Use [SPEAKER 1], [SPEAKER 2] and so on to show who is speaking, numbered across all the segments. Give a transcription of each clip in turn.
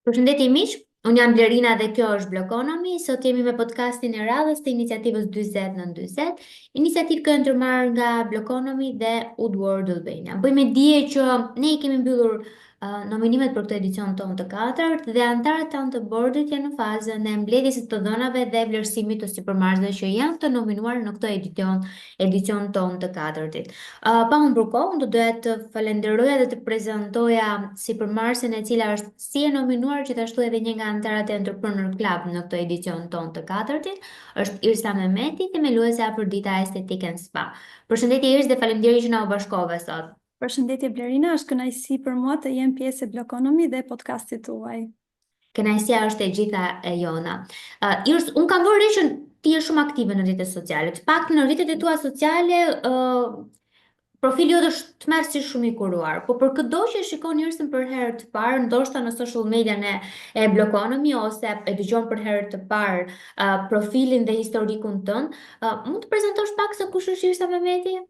[SPEAKER 1] Përshëndetje miq, unë jam Blerina dhe kjo është Blokonomi. Sot jemi me podcastin e radhës të iniciativës 40 në 40, iniciativë kjo e ndërmarrë nga Blokonomi dhe Woodward Albania. Bëj me dije që ne i kemi mbyllur nominimet për këtë edicion tonë të katërt dhe anëtarët tanë të bordit janë në fazën e mbledhjes së të dhënave dhe vlerësimit të sipërmarrësve që janë të nominuar në këtë edicion edicion tonë të katërtit. Pa humbur kohë, unë do doja të falenderoja dhe të prezantoja sipërmarrësen e cila është si e nominuar gjithashtu edhe një nga anëtarët e Entrepreneur Club në këtë edicion tonë të katërtit, është Irsa Mehmeti, themeluese Afërdita Aesthetic and Spa. Përshëndetje Irs dhe faleminderit që na u bashkove sot.
[SPEAKER 2] Përshëndetje Blerina, është kënaqësi për mua të jem pjesë e Blokonomi dhe podcastit tuaj.
[SPEAKER 1] Kënaqësia është e gjitha e jona. Irs, unë kam vënë re që ti je shumë aktive në rrjetet sociale. Të paktën në rrjetet e tua sociale, profili jot është tmerrësisht shumë i kuruar. Po për këdo që e shikon Irsën për herë të parë, ndoshta në social media në e Blokonomi ose e dëgjon për herë të parë profilin dhe historikun tënd, mund të prezantosh pak se kush është Irsa Mehmeti?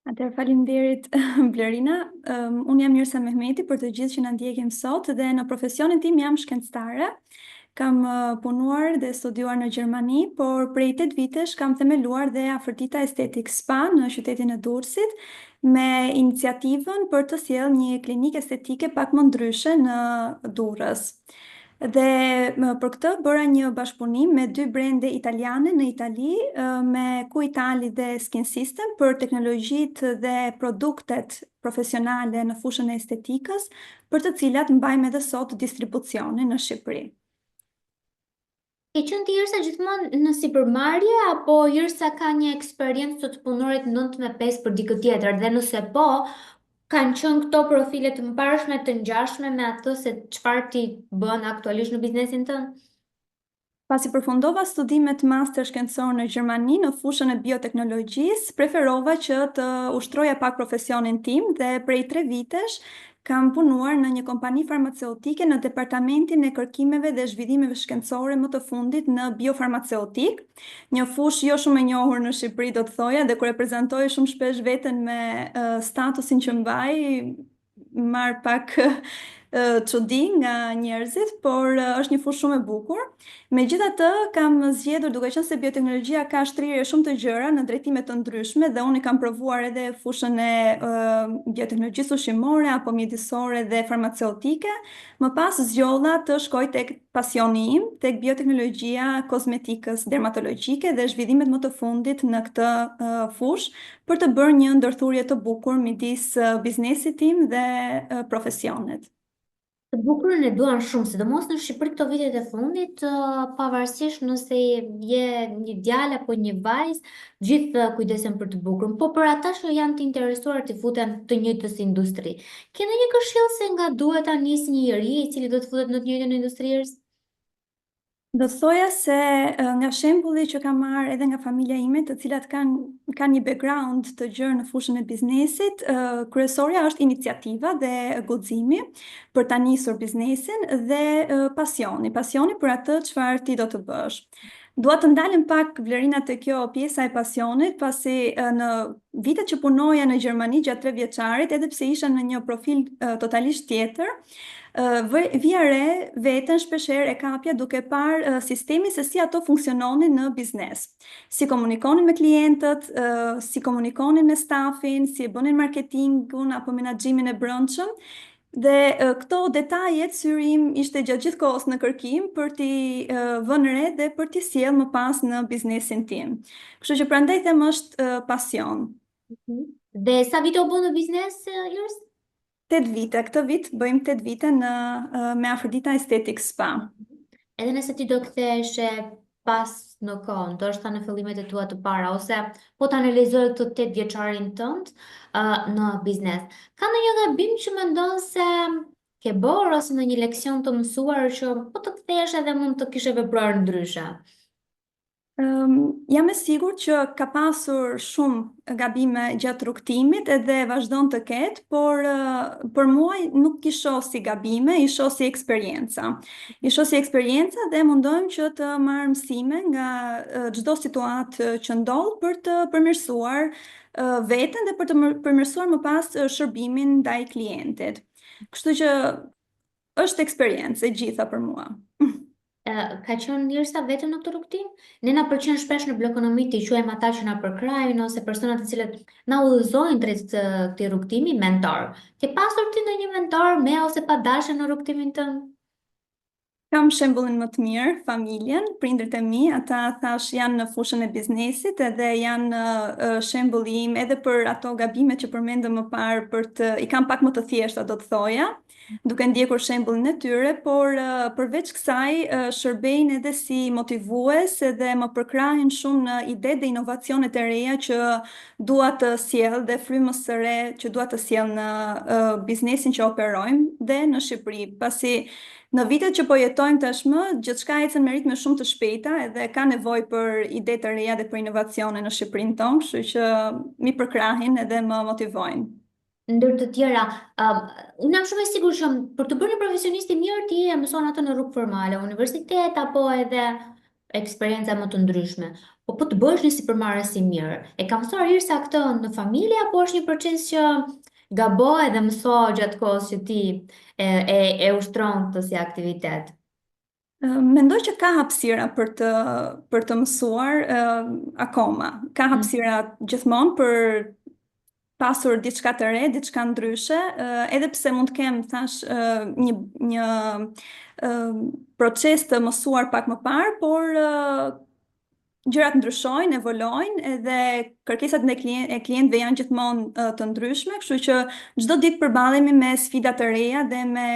[SPEAKER 2] Atëherë faleminderit Blerina. Um, unë jam Irsa Mehmeti për të gjithë që na ndjekin sot dhe në profesionin tim jam shkencëtare. Kam punuar dhe studiuar në Gjermani, por prej 8 vitesh kam themeluar dhe Afërdita Aesthetic Spa në qytetin e Durrësit me iniciativën për të sjellë një klinikë estetike pak më ndryshe në Durrës. Dhe për këtë bëra një bashkëpunim me dy brende italiane në Itali, me Q-Italy dhe Skin System për teknologjitë dhe produktet profesionale në fushën e estetikës, për të cilat mbajmë edhe sot distribucionin në Shqipëri.
[SPEAKER 1] Ke qenë ti Irsa gjithmonë në sipërmarrje apo Irsa ka një eksperiencë të të punuarit 9 me 5 për dikë tjetër dhe nëse po, kanë qenë këto profile të mëparshme të ngjashme me atë se çfarë ti bën aktualisht në biznesin tënd?
[SPEAKER 2] Pasi përfundova studimet master shkencor në Gjermani në fushën e bioteknologjisë, preferova që të ushtroja pak profesionin tim dhe prej 3 vitesh Kam punuar në një kompani farmaceutike në departamentin e kërkimeve dhe zhvillimeve shkencore më të fundit në biofarmaceutikë, një fushë jo shumë e njohur në Shqipëri do të thoja dhe kur e prezantoj shumë shpesh veten me statusin që mbaj, marr pak çudi nga njerëzit, por është një fushë shumë e bukur. Megjithatë, kam zgjedhur duke qenë se bioteknologjia ka shtrirje shumë të gjera në drejtime të ndryshme dhe unë i kam provuar edhe fushën e bioteknologjisë ushqimore apo mjedisore dhe farmaceutike, më pas zgjodha të shkoj tek pasioni im, tek bioteknologjia kozmetikës dermatologjike dhe zhvillimet më të fundit në këtë fushë për të bërë një ndërthurje të bukur midis biznesit tim dhe profesionit.
[SPEAKER 1] Të bukurën e duan shumë, sidomos në Shqipëri këto vitet e fundit, pavarësisht nëse je një djalë apo një vajzë, gjithë kujdesen për të bukurën. Po për ata që janë të interesuar të futen të njëjtës industri. Ke ndonjë këshillë se nga duhet ta nisë një i ri i cili do të futet në të njëjtën industri?
[SPEAKER 2] Do të thoja se nga shembulli që kam marrë edhe nga familja ime, të cilat kanë kanë një background të gjerë në fushën e biznesit, kryesorja është iniciativa dhe guximi për ta nisur biznesin dhe pasioni, pasioni për atë çfarë ti do të bësh. Dua të ndalem pak Blerina te kjo pjesa e pasionit, pasi në vitet që punoja në Gjermani gjatë 3 vjeçarit, edhe pse isha në një profil totalisht tjetër, vija re veten shpeshherë e kapja duke parë sistemin se si ato funksiononin në biznes. Si komunikonin me klientët, si komunikonin me stafin, si e bënin marketingun apo menaxhimin e brendshëm. Dhe këto detajet syri im ishte gjatë gjithë kohës në kërkim për t'i vënë re dhe për t'i sjellë më pas në biznesin tim. Kështu që prandaj them është pasion.
[SPEAKER 1] Mhm. Dhe sa vite u bë në biznes, Irs?
[SPEAKER 2] 8 vite, këtë vit bëjmë 8 vite në me Afërdita Aesthetic Spa.
[SPEAKER 1] Edhe nëse ti do ktheheshe pas në kohë, ndoshta në fillimet e tua të para ose po të analizoje këtë 8 vjeçarin tënd uh, në biznes. Ka ndonjë gabim që mendon se ke bërë ose ndonjë leksion të mësuar që po të kthehesh edhe mund të kishe vepruar ndryshe?
[SPEAKER 2] Um, jam e sigurt që ka pasur shumë gabime gjatë rrugëtimit edhe vazhdon të ketë, por uh, për mua nuk i shoh si gabime, i shoh si eksperienca. I shoh si eksperienca dhe mundohem që të marr mësime nga çdo situatë që ndodh për të përmirësuar uh, veten dhe për të përmirësuar më pas shërbimin ndaj klientit. Kështu që Është eksperiencë e gjitha për mua.
[SPEAKER 1] Ka qenë Irsa vetëm në këtë rrugëtim? Ne na pëlqen shpesh në Blokonomi të quajmë ata që na përkrahin ose personat të cilët na udhëzojnë drejt këtij rrugëtimi mentor. Ke pasur ti ndonjë mentor me ose pa dashje në rrugëtimin tënd?
[SPEAKER 2] Kam shembullin më të mirë, familjen, prindërit e mi, ata thash janë në fushën e biznesit edhe janë shembulli im edhe për ato gabimet që përmendëm më parë, për të i kam pak më të thjeshta do të thoja, duke ndjekur shembullin e tyre, por përveç kësaj shërbejnë edhe si motivues edhe më përkrahin shumë në idetë dhe inovacionet e reja që dua të sjell dhe frymës së re që dua të sjell në biznesin që operojmë dhe në Shqipëri, pasi në vitet që po jetojmë tashmë, gjithçka ecën me ritme shumë të shpejta edhe ka nevojë për ide të reja dhe për inovacione në Shqipërinë tonë, kështu që mi përkrahin edhe më motivojnë.
[SPEAKER 1] Ndër të tjera, unë jam shumë e sigurt që për të bërë një profesionist i mirë ti e mëson atë në rrugë formale, universitet apo edhe eksperienca më të ndryshme. Po po të bëhesh një sipërmarrës i mirë, e ka mësuar Irsa këtë në familje apo është një proces që gabo edhe mëso gjatë kohës që ti e, e, e ushtron këtë si aktivitet?
[SPEAKER 2] Mendoj që ka hapësira për të për të mësuar akoma. Ka hapësira gjithmonë për pasur diçka të re, diçka ndryshe, edhe pse mund të kem thash një një proces të mësuar pak më parë, por gjërat ndryshojnë, evolojnë edhe kërkesat e klient, e klientëve janë gjithmonë të ndryshme, kështu që çdo ditë përballemi me sfida të reja dhe me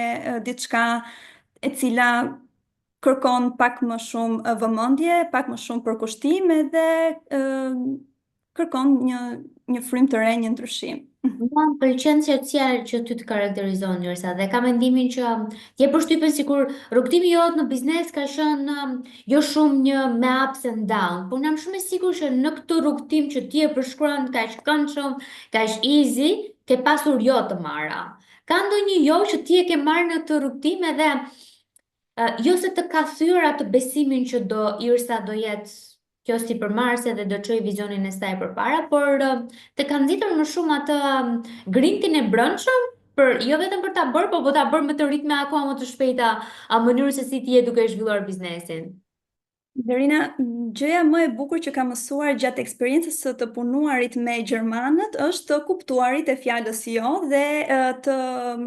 [SPEAKER 2] diçka e cila kërkon pak më shumë vëmendje, pak më shumë përkushtim edhe kërkon një një frymë të re, një ndryshim.
[SPEAKER 1] Mua më pëlqen qetësia që ty të karakterizon, Irsa, dhe kam mendimin që ti e përshtypjen sikur rrugëtimi jot në biznes ka qenë jo shumë një me ups and down, por jam shumë e sigurt që në këtë rrugëtim që ti e përshkruan kaq këndshëm, kaq easy, ke pasur jo të marra. Ka ndonjë jo që ti e ke marrë në këtë rrugëtim edhe jo se të ka thyer atë besimin që do Irsa do jetë kjo sipërmarrëse dhe do çojë vizionin e saj përpara, por të ka nxitur më shumë atë grintin e brendshëm për jo vetëm për ta bërë, por për ta bërë me të ritme akoma më të shpejta, a mënyrën se si ti je duke zhvilluar biznesin.
[SPEAKER 2] Derina, gjëja më e bukur që kam mësuar gjatë eksperiencës së të punuarit me gjermanët është të kuptuarit e fjalës jo dhe të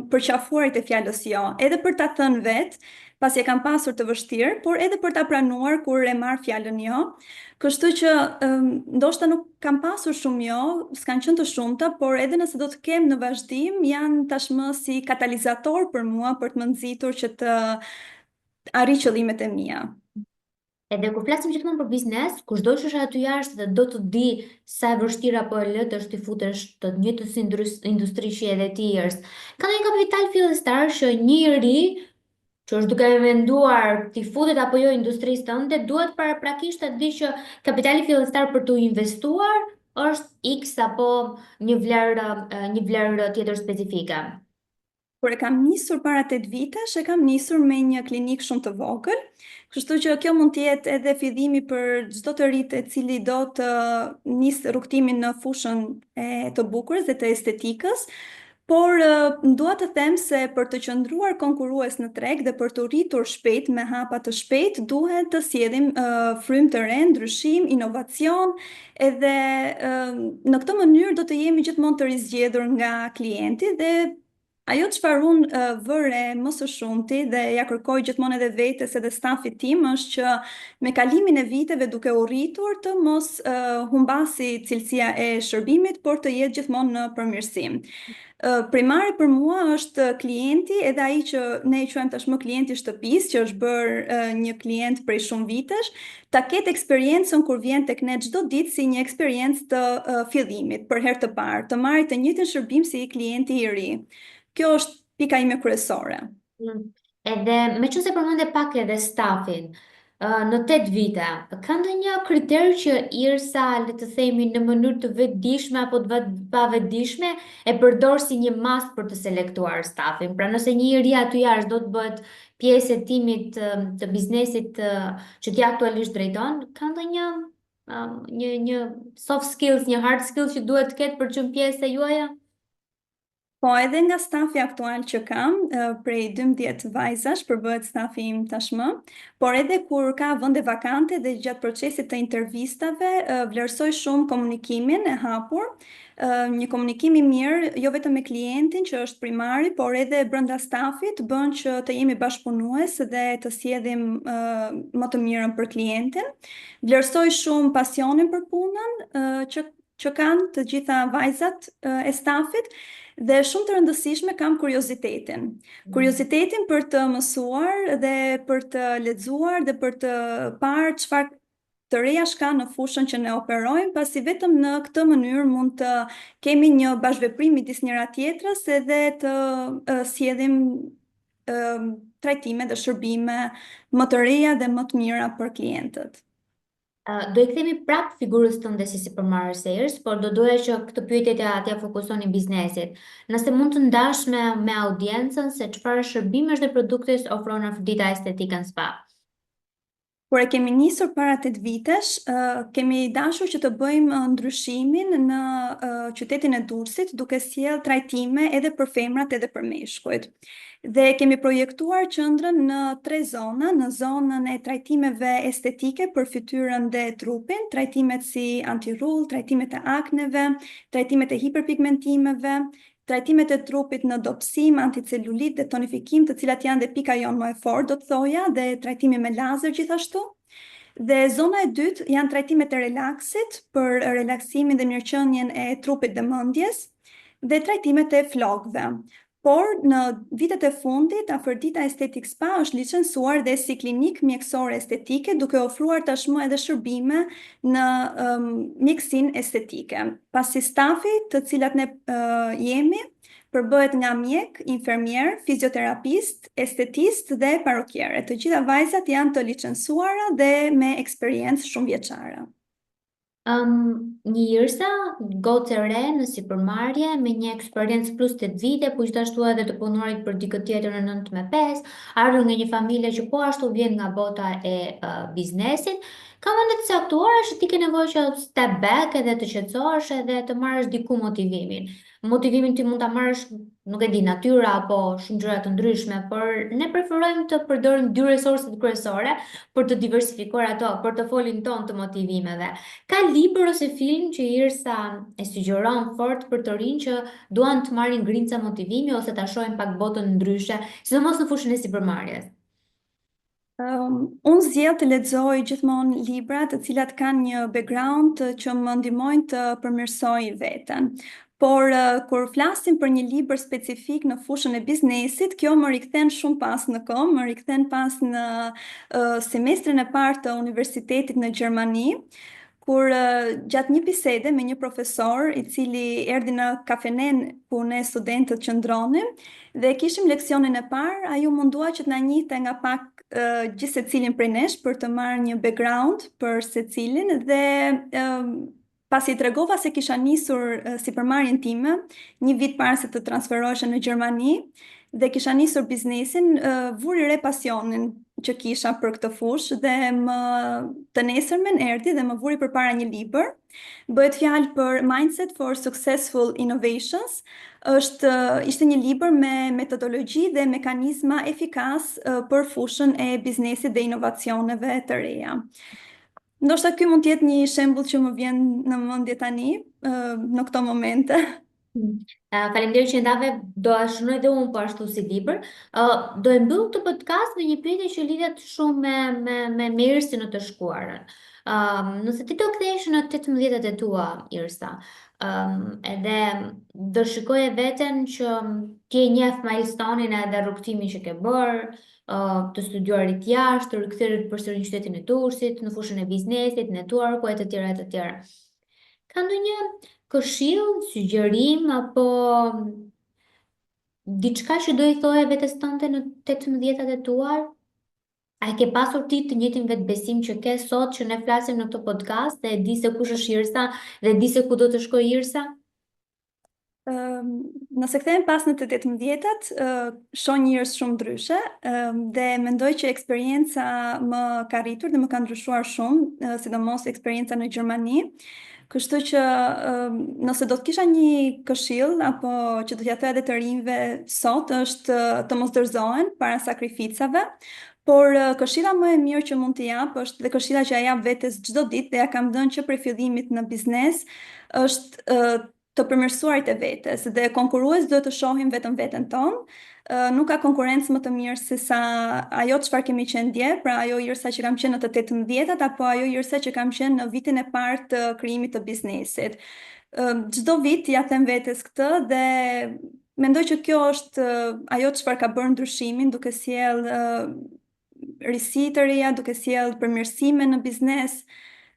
[SPEAKER 2] përqafuarit e fjalës jo, edhe për ta thënë vetë, pasi e kam pasur të vështirë, por edhe për ta pranuar kur e marr fjalën jo. Kështu që ndoshta nuk kam pasur shumë jo, s'kan qenë të shumta, por edhe nëse do të kem në vazhdim, janë tashmë si katalizator për mua për të më nxitur që të arrij qëllimet e mia.
[SPEAKER 1] Edhe kur flasim gjithmonë për biznes, kushdo që është aty jashtë dhe do të di sa e vështirë apo e lehtë është të futesh të njëjtës industri që edhe ti Irs. Ka ndonjë kapital fillestar që një i ri që është duke menduar t'i futet apo jo industrisë tënde, duhet paraprakisht të di që kapitali fillestar për t'u investuar është X apo një vlerë një vlerë tjetër specifike.
[SPEAKER 2] Kur e kam nisur para 8 vitesh, e kam nisur me një klinikë shumë të vogël, kështu që kjo mund të jetë edhe fillimi për çdo të ri i cili do të nisë rrugëtimin në fushën e të bukurës dhe të estetikës. Por dua të them se për të qëndruar konkurrues në treg dhe për të rritur shpejt me hapa të shpejt, duhet të sjellim frymë të re, ndryshim, inovacion, edhe në këtë mënyrë do të jemi gjithmonë të rizgjedhur nga klienti dhe ajo çfarë unë vë re më së shumti dhe ja kërkoj gjithmonë edhe vetes edhe stafit tim është që me kalimin e viteve duke u rritur të mos humbasi cilësia e shërbimit, por të jetë gjithmonë në përmirësim. Primare për mua është klienti, edhe ai që ne e quajmë tashmë klienti i shtëpisë, që është bërë një klient prej shumë vitesh, ta ketë eksperiencën kur vjen tek ne çdo ditë si një eksperiencë të fillimit për herë të parë, të marrë të njëjtin shërbim si klienti i ri. Kjo është pika ime kryesore.
[SPEAKER 1] Edhe me që se përmende pak edhe stafin, në 8 vite, ka ndonjë kriter që Irsa, le të themi, në mënyrë të vetëdijshme apo të pavetëdijshme, e përdor si një masë për të selektuar stafin? Pra nëse një i ri aty jashtë do të bëhet pjesë e timit të biznesit që ti aktualisht drejton, ka ndonjë një një soft skills, një hard skills që duhet të ketë për të qenë pjesë e juaja?
[SPEAKER 2] Po, edhe nga stafi aktual që kam, prej 12 vajzash përbëhet stafi im tashmë, por edhe kur ka vende vakante dhe gjatë procesit të intervistave, vlerësoj shumë komunikimin e hapur, një komunikim i mirë, jo vetëm me klientin që është primari, por edhe brenda stafit bën që të jemi bashkëpunues dhe të sjellim më të mirën për klientin. Vlerësoj shumë pasionin për punën që që kanë të gjitha vajzat e stafit dhe shumë të rëndësishme kam kuriozitetin. Kuriozitetin për të mësuar dhe për të lexuar dhe për të parë çfarë të reja ka në fushën që ne operojmë, pasi vetëm në këtë mënyrë mund të kemi një bashkëveprim midis njëra tjetrës edhe të sjellim trajtime dhe shërbime më të reja dhe më të mira për klientët.
[SPEAKER 1] Do i kthehemi prapë figurës tënde si sipërmarrës Irs, por do doja që këtë pyetje t'ja t'ja fokusoni biznesit. Nëse mund të ndash me me audiencën se çfarë shërbimesh dhe produktesh ofron Afërdita Aesthetic and Spa.
[SPEAKER 2] Kur e kemi nisur para 8 vitesh, kemi dashur që të bëjmë ndryshimin në qytetin e Durrësit duke sjellë trajtime edhe për femrat edhe për meshkujt. Dhe kemi projektuar qendrën në tre zona, në zonën e trajtimeve estetike për fytyrën dhe trupin, trajtimet si antirrull, trajtimet e akneve, trajtimet e hiperpigmentimeve, trajtimet e trupit në dobësim, anticelulit dhe tonifikim, të cilat janë dhe pika jonë më e fortë, do të thoja, dhe trajtimi me lazer gjithashtu. Dhe zona e dytë janë trajtimet e relaksit për relaksimin dhe mirëqenien e trupit dhe mendjes dhe trajtimet e flokëve. Por në vitet e fundit, Afërdita Aesthetic Spa është licencuar dhe si klinikë mjekësore estetike, duke ofruar tashmë edhe shërbime në mjekësinë estetike. Pasi stafi, të cilat ne jemi, përbëhet nga mjek, infermier, fizioterapist, estetist dhe parukiere. Të gjitha vajzat janë të licencuara dhe me eksperiencë shumë
[SPEAKER 1] vjeçare. Një Irsa, gocë e re në sipërmarrje, me një eksperiencë plus 8 vite, po gjithashtu edhe të punuarit për dikë tjetër në 9 me 5, ardhur nga një familje që po ashtu vjen nga bota e biznesit, ka momente të caktuara që ti ke nevojë që step back edhe të qetësohesh edhe të marrësh diku motivimin. Motivimin ti mund ta marrësh, nuk e di, natyra apo shumë gjëra të ndryshme, por ne preferojmë të përdorim dy resurset kryesore për të diversifikuar ato portofolin ton të motivimeve. Ka libër ose film që Irsa e sugjeron fort për të rinj që duan të marrin grinca motivimi ose ta shohin pak botën ndryshe, sidomos në fushën e sipërmarrjes.
[SPEAKER 2] Unë zgjedh të lexoj gjithmonë libra të cilat kanë një background që më ndihmojnë të përmirësoj veten. Por kur flasim për një libër specifik në fushën e biznesit, kjo më rikthen shumë pas në kohë, më rikthen pas në semestrin e parë të universitetit në Gjermani, kur gjatë një bisede me një profesor i cili erdhi në kafenen ku ne studentët qëndronim dhe kishim leksionin e parë, ai u mundua që të na njihte nga pak gjithë secilin prej nesh për të marrë një background për secilin dhe pasi i tregova se kisha nisur sipërmarrjen time një vit para se të transferohesha në Gjermani dhe kisha nisur biznesin, vuri re pasionin që kisha për këtë fushë dhe më të nesërmen erdhi dhe më vuri përpara një libër. Bëhet fjalë për Mindset for Successful Innovations. Është ishte një libër me metodologji dhe mekanizma efikas për fushën e biznesit dhe inovacioneve të reja. Ndoshta ky mund të jetë një shembull që më vjen në mendje tani, në këto momente.
[SPEAKER 1] Faleminderit që ndave, do e shënoj dhe unë po ashtu si libër. Do e mbyll këtë podcast me një pyetje që lidhet shumë me me me, me Irsin në të shkuarën. Nëse ti do kthehesh në 18-at e tua, Irsa, edhe do shikoje veten që ti e njeh milestone-in edhe rrugëtimin që ke bërë, të studiuarit jashtë, të rikthyerit përsëri në qytetin e Durrësit, në fushën e biznesit, network-u e të tjera e të tjera. Ka ndonjë këshill, sugjerim apo diçka që do i thoje vetes tënde në 18-at e tua? A e ke pasur ti të njëjtin vetbesim që ke sot që ne flasim në këtë podcast dhe e di se kush është Irsa dhe e di se ku do të shkojë Irsa?
[SPEAKER 2] Nëse kthehem pas në të 18-tat, shoh një Irsë shumë ndryshe dhe mendoj që eksperienca më ka rritur dhe më ka ndryshuar shumë, sidomos eksperienca në Gjermani. Kështu që nëse do të kisha një këshillë apo që do t'ja thoja edhe të rinjve sot është të mos dorëzohen para sakrificave, por këshilla më e mirë që mund t'i jap është dhe këshilla që ja jap vetes çdo ditë dhe ja kam dhënë që prej fillimit në biznes është të përmirësuarit e vetes dhe konkurrues duhet të shohim vetëm veten tonë. Nuk ka konkurrencë më të mirë se sa ajo çfarë kemi qenë dje, pra ajo Irsa që kam qenë në të 18-tat apo ajo Irsa që kam qenë në vitin e parë të krijimit të biznesit. Çdo vit ja them vetes këtë dhe mendoj që kjo është ajo çfarë ka bërë ndryshimin, duke sjellë risi të reja, duke sjellë përmirësime në biznes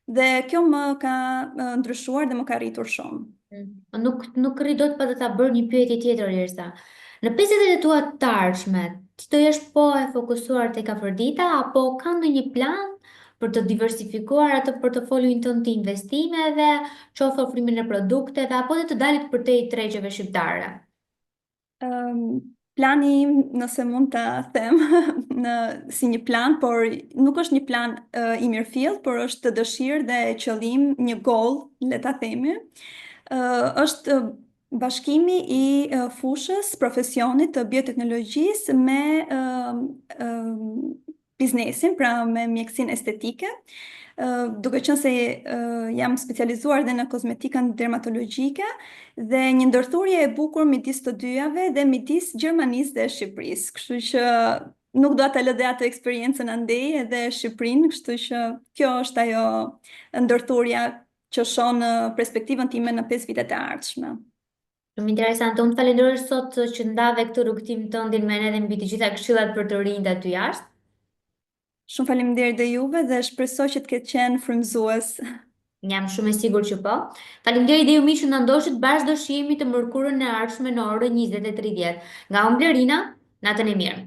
[SPEAKER 2] dhe kjo më ka ndryshuar dhe më ka rritur
[SPEAKER 1] shumë. Mm. Nuk nuk rri dot pa të ta bërë një pyetje tjetër Irsa. Në 5 vitet e tua të ardhshme, ti do jesh po e fokusuar tek Afërdita apo ka ndonjë plan për të diversifikuar atë portofolion tënd të investimeve, qoftë ofrimin e produkteve apo dhe të dalit përtej tregjeve shqiptare?
[SPEAKER 2] Um, plani im, nëse mund ta them, në si një plan, por nuk është një plan uh, i mirëfilltë, por është dëshirë dhe qëllim, një goal, le ta themi. Uh, është bashkimi i uh, fushës profesionit të bioteknologjisë me uh, uh, biznesin, pra me mjekësinë estetike. Duke qenë se jam specializuar dhe në kozmetikën dermatologjike dhe një ndërthurje e bukur midis të dyjave dhe midis Gjermanisë dhe Shqipërisë. Kështu që nuk dua ta lë dhe atë eksperiencën andej edhe Shqipërinë, kështu që kjo është ajo ndërthurja që shoh në perspektivën time në 5 vitet e ardhshme.
[SPEAKER 1] Shumë interesante. Unë të falenderoj sot që ndave këtë rrugëtim tëndin me ne dhe mbi të gjitha këshillat për të rinjtë aty jashtë.
[SPEAKER 2] Shumë faleminderit dhe juve dhe shpresoj që të ketë qenë frymëzues.
[SPEAKER 1] Jam shumë e sigurt që po. Faleminderit dhe ju miq që na ndoqët, bashkë do shihemi të mërkurën e ardhshme në orën 20:30. Nga unë Blerina, natën e mirë.